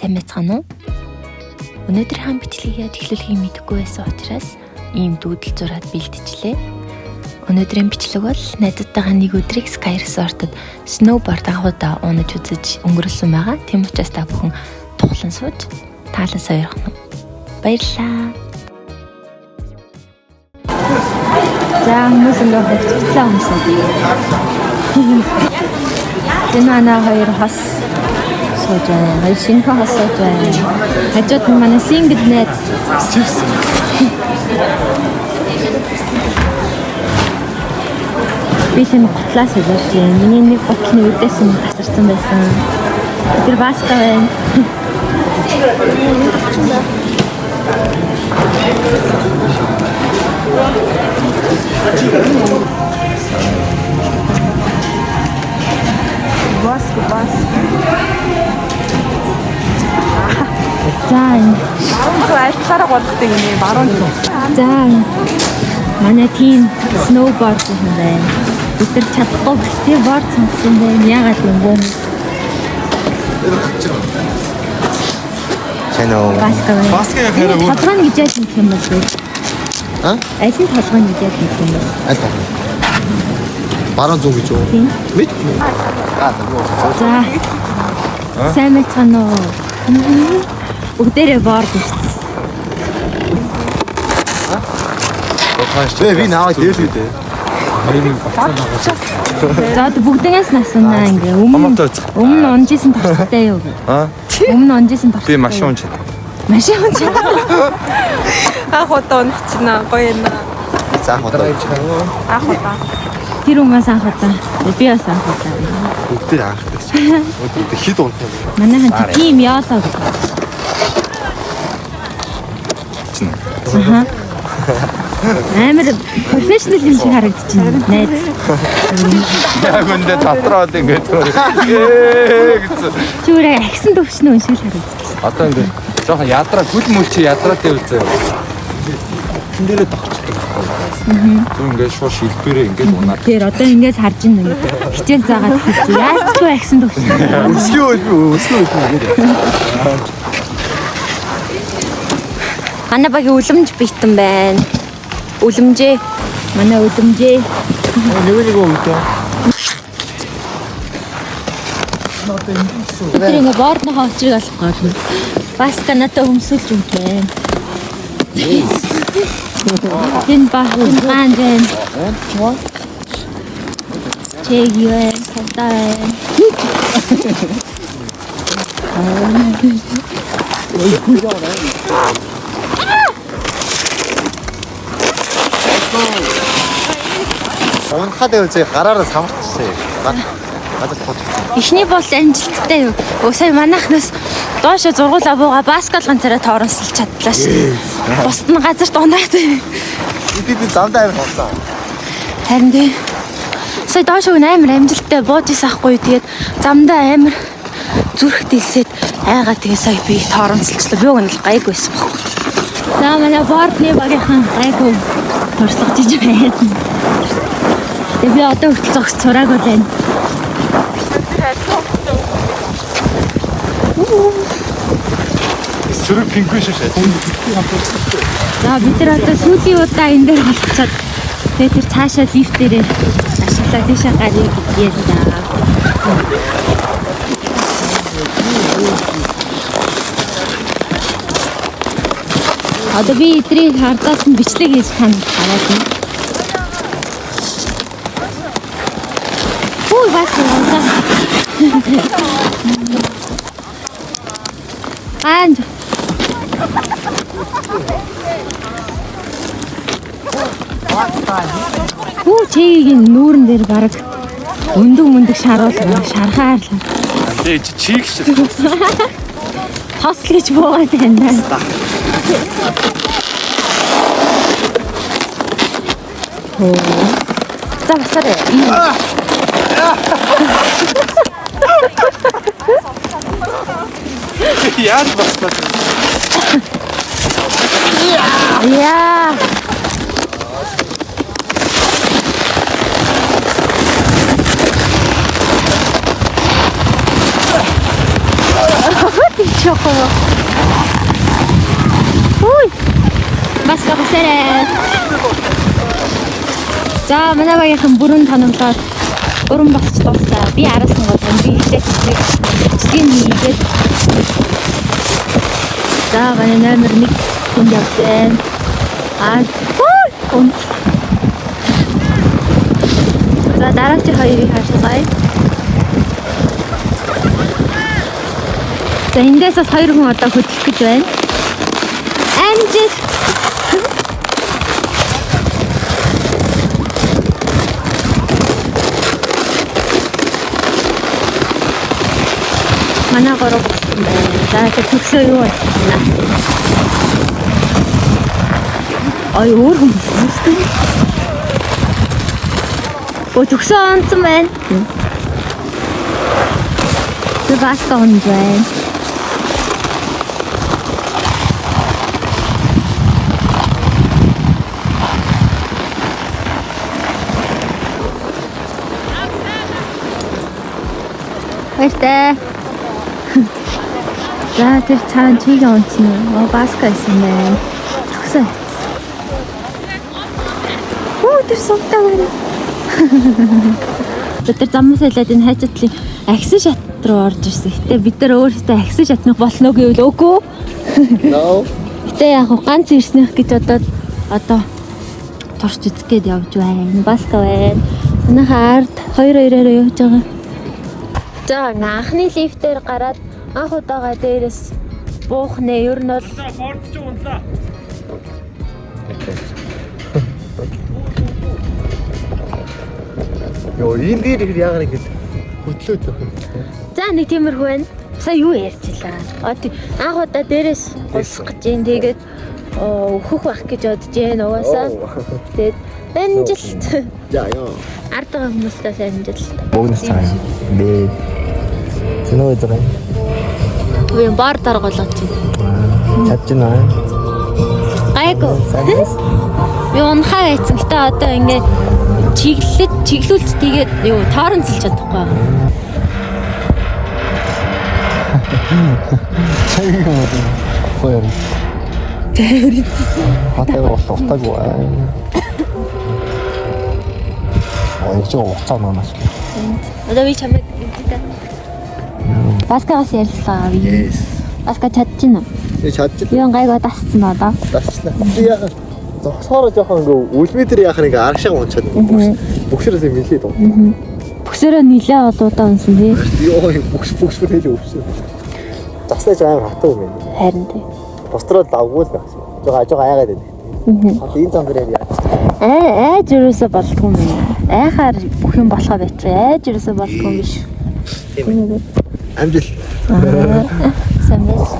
Сайн байцгаана уу? Өнөөдөр хаан бичлэг яаж эхлүүлэхийг мэдэхгүй байсан учраас ийм дүүдэл зураад бэлтжлээ. Өнөөдрийн бичлэг бол найзуудтайгаа нэг өдрийг Sky Resort-д snowboard анхудаа унаж үзэж өнгөрүүлсэн байгаа. Тийм учраас та бүхэн тухлан сууж таалан сойрох нь. Баярлалаа. За хүмүүс ингээ хувцлаа өмсөд. Энэ манай хоёр хос сууж байна. Хоёр шинэхэн хос сууж байна. Хажууд нь манай single найз. Би тийм гутлаа солиорч байна. Миний нэг гутал нь үүдээс нь тасарсан байсан. Тэр баска байна. Баска, баска. За энэ Баруун зүү аль талаараа годдог юм бэ? Баруун зүү. За манай team snowboard юм байна. Бид нар чадахгүй бэлтээ board сонгосон байна. Яагаад юм бэ? Чанаа. Баска байна. Баска яг хараа өөр. Толгой нь гэж яаж мэдэх юм бол бэ? А? Аль нь толгой нь гэж яаж мэдэх юм бэ? Аль толгой? Баруун зүүн гэж юу? Тийм. Мэд. Аа, За. Сайн байцгаана уу? Бүгдээрээ board ирсэн. Би би наваа дээр л дээ. За одоо бүгднээс насунаа ингээ өмнө Хамаатай үзэх. өмнө унжсэн туршлагатай юу гэ? Аа? Өмнө унжсэн туршлагатай. Би машин унж. Машин унж. Анх удаа унах чинь гоё юм аа. Заах удаа. Анх удаа. Тэр хүмүүс анх удаа. Би бас анх удаа. Бүгдээр анхдаг чи. Өдөр хид унах юм. Манайхан чи тийм яалаа гэх. Чинь. Аха. Амар профешнл юм шиг харагдчихэв найз. Яг үндэ дотроо бол ингээд ээ гэсэн. Чи өөрөө агсан төвшнө юм шиг л харагдчих. Одоо ингээд жоохон ядраа гүл мүл чи ядраа дээр үзээ. Тэн дээрээ тогтчихдог байхгүй. Зүг ингээд шууд шилбэрээ ингээд унаад. Тэр одоо ингээд харж ин нэг хичээл заагаад хэлчих. Яалчгүй агсан төвшнө. Өсгөө үл би өсгөө үл ингээд. Манай багийн үлэмж битэн байна. Үлэмжээ. Манай үлэмжээ. Нэг нэг өвдөө. Тэр ингээ бордныхоо учрыг олохгүй болно. Баска надад өмсөлж өглөө. Энэ ба энэ гаан байна. Чэг юу вэ? Савдаа байна. Унахад үзээ гараараа самарчсан. Газар тууч. Эхний бол амжилттай юу? Өө сая манайхнаас доошо зургуулаа бууга баскал ганцаараа тоорнсолж чадлаа шүү дээ. Бусд нь газарт унаад. Би замдаа амар болсон. Харин тий. Сая доош өгн амар амжилттай бууж исэн ахгүй юу. Тэгээд замдаа амар зүрх дэлсээд айгаа тэгээ сая би торонцолчлоо. Би уг нь л гайгүй байсан байхгүй. За манай бордны багийнхан гайгүй туршлага жиж байна. Тэгээ би одоо хүртэл зогс цураагүй байна. Сөрөг пингвин шиг шээ. За бид нар одоо сүүлийн удаа энэ дээр болцоод тэгээ тэр цаашаа лифтээрээ ашиглаа тийшээ гарыг гэдгээ л да. Одоо би эдрийг хардаас нь бичлэг хийж тань аваад байна. Хүү бас яваа. Аан Хүү чигийн нүүрэн дээр баг өндөг мөндөг шаруул баг шархаар л Тэгээ чи чиг шиг. тос л гэж буугаад байна. Хөө. За басаарай. Яаж басна? Яа. явах юм уу? Үй. Бас гасарэ. За, манай багийнхан бүрэн тономлоод өрн босч дуусаа. Би араас нь гол би ихтэй чиглэг хийгээд. За, манай номер 1 хүн явж байна. Аа, хүн. За, дараагийн хоёрыг харцгаая. За, эндээс бас хоёр хүн одоо хөдлөх гэж байна. Амжилт. Манай гурав болсон байна. За, тэр төгсөө юу байна? Ой, өөр хүн болсон шүү дээ. Өө, төгсөө онцсон байна. Тэр баска онж байна. Баяртай. За, тэр цаана чиг онцсон уу? Оо, баска исэн байна. Төгсөө. Оо, тэр сумтай байна. Бид нар замаас ялаад энэ хайчатлын агсан шат руу орж ирсэн. Гэтэ бид нар өөрсдөө агсан шатных болно гэвэл үгүй. No. Гэтэ яг хуу ганц ирснийх гэж бодоод одоо турч үзэх гээд явж байна. Баска байна. Манайхаа ард хоёр хоёроор явж байгаа. За, анхны лифтээр гараад анх удаага дээрээс буух нэ. Ер нь бол Йоо, энэ дээр их яагаар ингэж хөдлөөд байх юм. За, нэг тиймэрхүү байна. Сая юу ярьж илаа? А тий, анх удаа дээрээс гулсах гэж юм. Тэгээд өөхөх байх гэж бодож гэн угаасаа. Тэгээд амжилт. За, ёо. Ард байгаа хүмүүстээ сайн амжилт. Богино цай. Бэ. Зэнөө зэ. Үгүй баар даргалаад чинь. Чадчихна. Гайгүй. Би унахаа байцсан. Гэтэ одоо ингээ чиглэлд чиглүүлж тэгээд юу торонцолж чадахгүй байгаа. Чиг юм уу? Хоёр. Хатаг бол утаагүй. Ой, чи уцаа манаас. Одоо би чамайг юмтай. Баскагаас ярилцлаа. Yes. Баска чадчихна уу? Би чадчихлаа. Би гайгүй дасцсан одоо. Дасчлаа. Би яхаа зогсоороо жоохон ингээ үлмээ дээр яхаа ингээ аргашаа унчаад бөгсөрөөс юм нилээд байна. Бөксөрөө нилээ олуудаа унсан тий. Йоо, бөгс бөгс бүр хэлээ өвсөн. Заснаа ч амар хатуу юм байна. Харин тий. Бусдроо давгүй л байх юм. Жога жога айгаад байдаг. Аа, энэ зам дээр яаж Ай айж ерөөсө болдгүй юм байна. Айхаар бүх юм болохоо байчих. Айж ерөөсө болдгүй юм биш. Тийм. Амжилт. Сайн байс.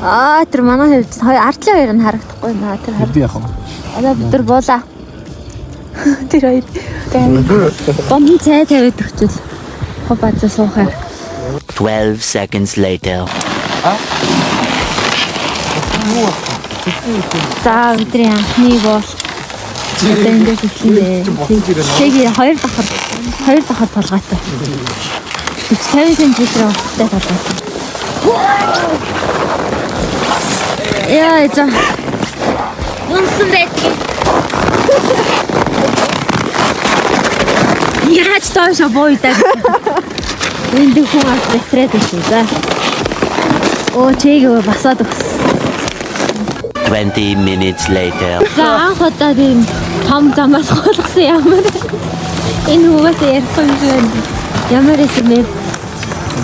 Аа, тэр манай хэвч хоёр ардлын хоёр нь харагдахгүй наа тэр хар. Би яах вэ? Одоо бид нар буулаа. Тэр хоёр. Бомбон цай тавиад өгчөл. Хобаацаа суухаар. 12 seconds later. За, бидний анхны бол одоо эндээс эхлэнэ. Тэгээ хоёр давхар толгойтой. 50 см урттай толгойтой. Яа, за. Унсан байдаг. Яаж тоошо буудаг. Энд хүн ас батарейд байсан. За. Оо, чиг басаад өгсөн. 20 minutes later. За, анх удаа тийм том замаас голгосон ямар. Энэ хүүгээс ярихгүй юм шиг байна. Ямар эсэм бэ?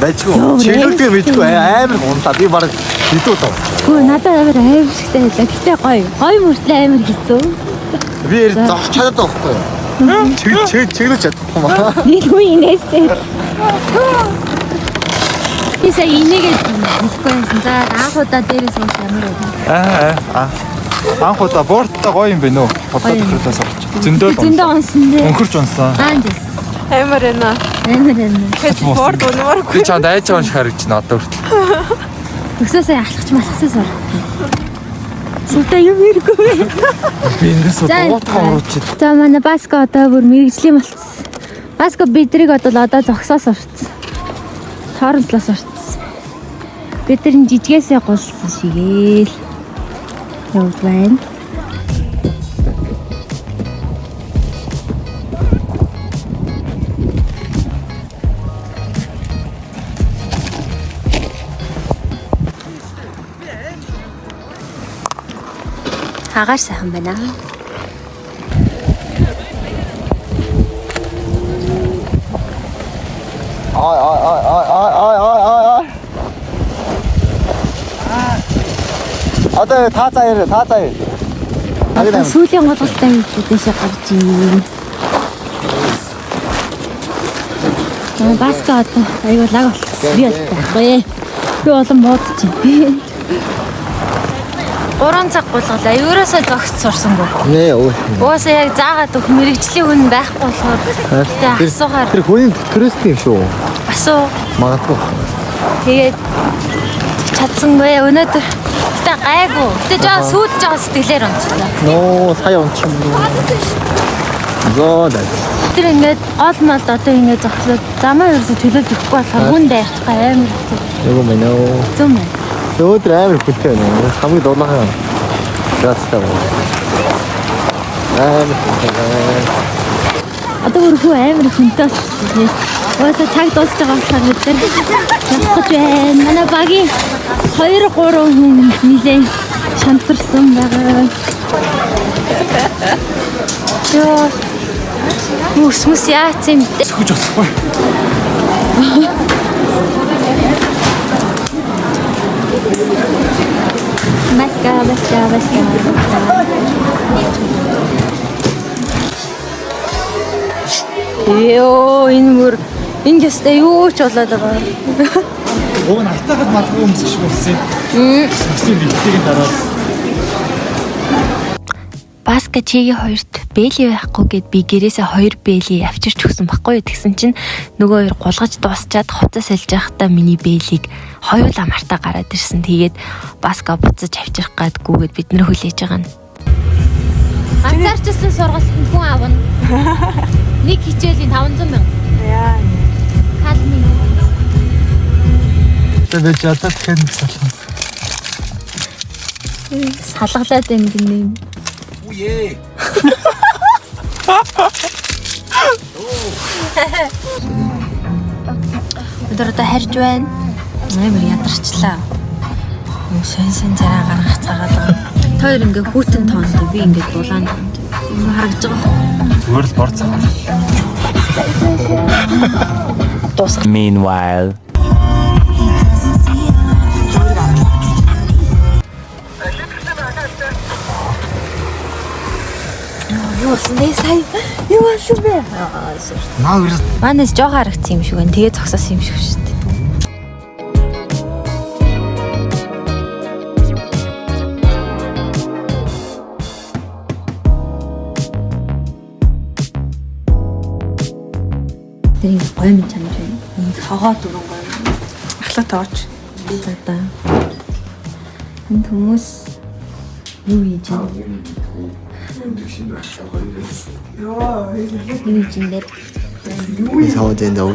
Байчгүй. Чиглүүлдэг мэдгүй амар унлаа. Би бараг хэдүү удаа. Хөө, надад амар аимшигтай байлаа. Гэтэ гоё. Гоё мөртлөө амар хэцүү. Би ер зогсож чадаад байгаа байхгүй юу? Чиг чиг чиглэж чадахгүй маа. Нэг хүн инээсээ. Би сая инээгээд хэлэхгүй байсан. За, анх удаа дээрээс унш ямар байв? Аа. Анх удаа бордтой гоё юм байна уу? Бодлоо тохиолдоос орч. Зөндөө Зөндөө унсан дээ. Өнхөрч унсан. Аан жис. Амар байна. Амар байна. Тэгэхээр борд унмааргүй. Би чамд айж байгаа юм шиг харагдаж байна одоо хүртэл. Төгсөө сая алхаж малхасаа сур. Сүлдээ юм хэрэггүй. Би эндээс За. дуутахаа уруучид. За, манай Баско одоо бүр мэрэгжлийн болцсон. Баско бидрийг одоо зогсоос уртсан. Торонтлоос уртсан. Бид нар энэ жижигээсээ гулсан шигээл явж байна. Агаар сайхан байна. Ай ай ай ай ай ай ай ай ай. Одоо та заяа та заяа. Одоо сүүлийн голголтой дэше гарч ийн. Баска одоо аюу лаг болчихсон. Би бол байхгүй. Би олон буудчих. 3 цаг гулгалаа. Ерөөсөө зогсож сурсангүй. Нэ өө. Угаасаа яг заагаад өгөх мэрэгжлийн хүн байхгүй болохоор тэгээ асуухаар Тэр хүний турист юм шүү. асуу. Магадгүй. Тэгээд чадсангүй өнөөдөр. Гэтэ гайгүй. Гэтэ жоо сүйд жоо сэтгэлээр унтлаа. Ноо сая унчих юм. Зоо да. Тэр ингээд гол молд одоо ингээд зогслоод замаа ерөөсө төлөөлж өгөхгүй болохоор хүн дайрчих гай амар хэцүү. Юу юм бэ нөө. Хэцүү мэн. Өнөөдөр амар хүнтэй байна. Хамгийн дулаахан. Градустай байна. Амар хүнтэй байна. Одоо бүр хүү амар хүнтэй болчихсон тий. Угаасаа цаг дуусч байгаа болохоор бид нар явах гэж байна. Манай багийн 2 3 хүн нилээн шантарсан байгаа. Йоо. Мөс мөс яац юм бэ? Сөхөж болохгүй. Маска, маска, маска. Йоо, энэ мөр энэ ястай юу ч болоод байгаа. Уг нь алтайхад малгүй өмсөх шиг болсон юм. Өмссөн бэлтгийг дараад. Баска чигийн хоёрт бэли байхгүй гэд би гэрээсээ хоёр бэли авчирч өгсөн баггүй юу тэгсэн чинь нөгөө хоёр гулгаж дуусчаад хувцас сэлж байхдаа миний бэлийг хоёулаа мартаа гараад ирсэн. Тэгээд Баска буцаж авчирх гадгүйгээд бид нэр хүлээж байгаа нь. Ганцаарчсан сургалтанд хүн авна. Нэг хичээлийн 500 мянга. Яа. Калми. Тэгээд жадаад хэн салах. Салгалаад байна гинэ. Үе. Өдөр одоо харж байна. Амар ядарчлаа. Юм сонь сонь царай гаргах цагаад байгаа. Та хоёр ингээ хүүтэн тоонд би ингээ дулаан тоонд. Юм харагдаж байгаа. Зүгээр л бор цагаан. Meanwhile. Юу болсон бэ сая? Юу болсон бэ? Наа ерөөс Манайс жоо харагдсан юм шиг байна. Тэгээ зогсоос юм шиг шүү дээ. Тэр ингээ гоё юм чамж байна. Энд хогоо дөрөн гоё. Ахлаа тооч. Одоо. Энд хүмүүс юу хийж байна? Юу хийж байна бэ? савд энэ дөө.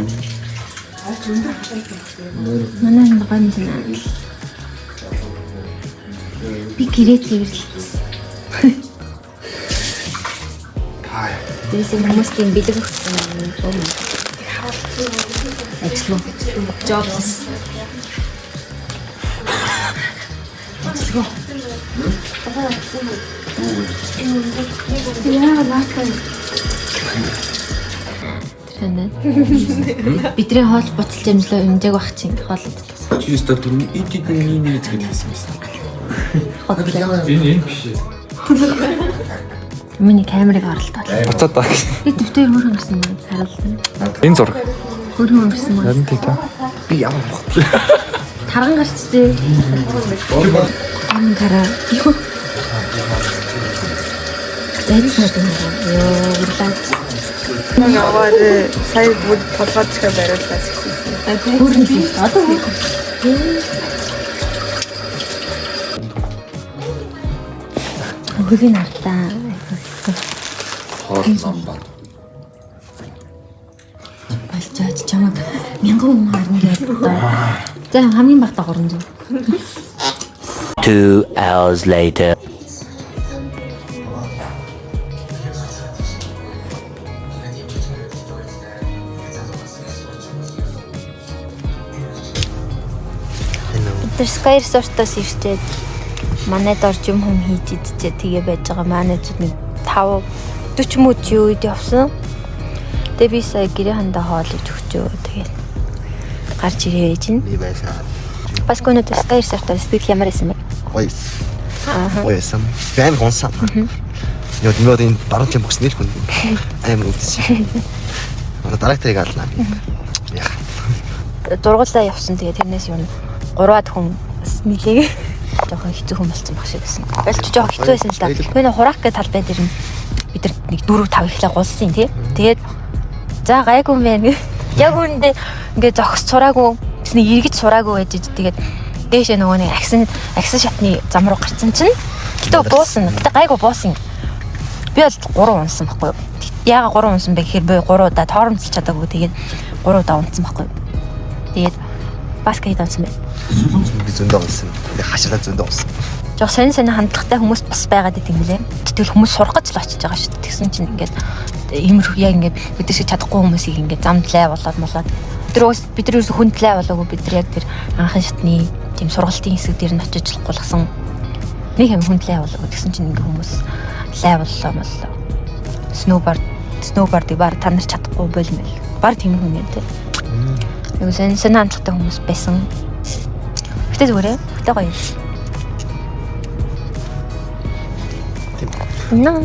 Манай энд гоё юм байна. Би гэрээ цэвэрлсэн. Тэрээс хүмүүсийн бэлэг өгсөн юм. Ажил уу? Jobs. Ажилгүй. Яа, лака. Тэр нэ. Бидний хоол буцалж амжлаа хэмжээг баг чинь хоол идэлсэн. Чи өстө түрүү ид ид нэг нэг зэрэг хэлсэн байсан. Хотлоо. Энэ энэ биш ээ. Миний камерыг оролдоод. Буцаад баг. Би төвтөр хөрхөн гарсан юм саралсан. Энэ зураг. Хөрхөн гарсан юм. Харин тий та. Би ямар мох. Тарган гарчжээ. Ангара. Юу? Зайцнаад юм. Йоо, урлаа. Нэг аваад сая бүгд толгой чихээ бариуллаа гэсэн. Хөрхөн тийм. Одоо хөрхөн. Хөлийг харлаа. Хоол ном бат. Болцоод чамаг мянган хүн харна гэдэг одоо. За хамгийн багтаа 300. 2 hours later. Бид нар Sky Resort-оос ирчээд манайд орж юм хүм хийж идчихээ тэгээ байж байгаа. Манай зүг нэг 5 40 мөч юу үед явсан. Тэгээ би сая гэрээ хандаа хоол иж өгчөө. Тэгээд гарч ирээ гэж байна. Би байсан. Бас гүнөд Sky Resort-оор сэтгэл ямар байсан бэ? Гоё. Гоёсан. Би амар гонсан. Йоо би одоо энэ баруун чим бүкс нэлэх хүн. Амар үдсэн. Одоо дараагтайг алнаа би. Яа. Зургуулаа явсан. Тэгээ тэрнээс юу н гурваад хүн бас нилээг жоохон хэцүү хүн болсон баг шиг байсан. Болж жоохон хэцүү байсан л да. Би нэг хураах гэж талбай дээр нь бид нар нэг 4 5 ихлэ гулсан тий. Тэгээд за гайгүй юм байна. Яг үүндээ ингээ зогс сураагүй бас нэг эргэж сураагүй байж тэгээд дээшээ нөгөө нэг агсан агсан шатны зам руу гарцсан чинь гэтээ буусан. Гэтээ гайгүй буусан. Би бол 3 унсан байхгүй юу. Яага 3 унсан бэ гэхээр би 3 удаа тоормцолж чадаагүй. Тэгээд 3 удаа унтсан байхгүй юу. Тэгээд баскет унсан байна. Би зөндөө унсан. Би хашаалаа зөндөө унсан. Жог сонин сонин хандлагатай хүмүүс бас байгаад идэв юм лээ. Тэгэл хүмүүс сурах гэж л очиж байгаа шүү дээ. Тэгсэн чинь ингээд иймэрхүү яг ингээд бид нар шиг чадахгүй хүмүүсийг ингээд замд лай болоод молоод бид нар бид нар ерөөсө хүнд лай болоогүй бид нар яг тэр анхан шатны тийм сургалтын хэсэг дээр нь очиж л гулгасан нэг юм хүнд лай болоогүй. Тэгсэн чинь ингээд хүмүүс лай боллоо моллоо. Snowboard snowboard-ыг баг та нар чадахгүй болмол. Баг тийм хүн юм те. Нэг сонин сонин хандлагатай хүмүүс байсан. Гэтэ зүгээрээ. Гэтэ гоё юм. Тийм. Наа.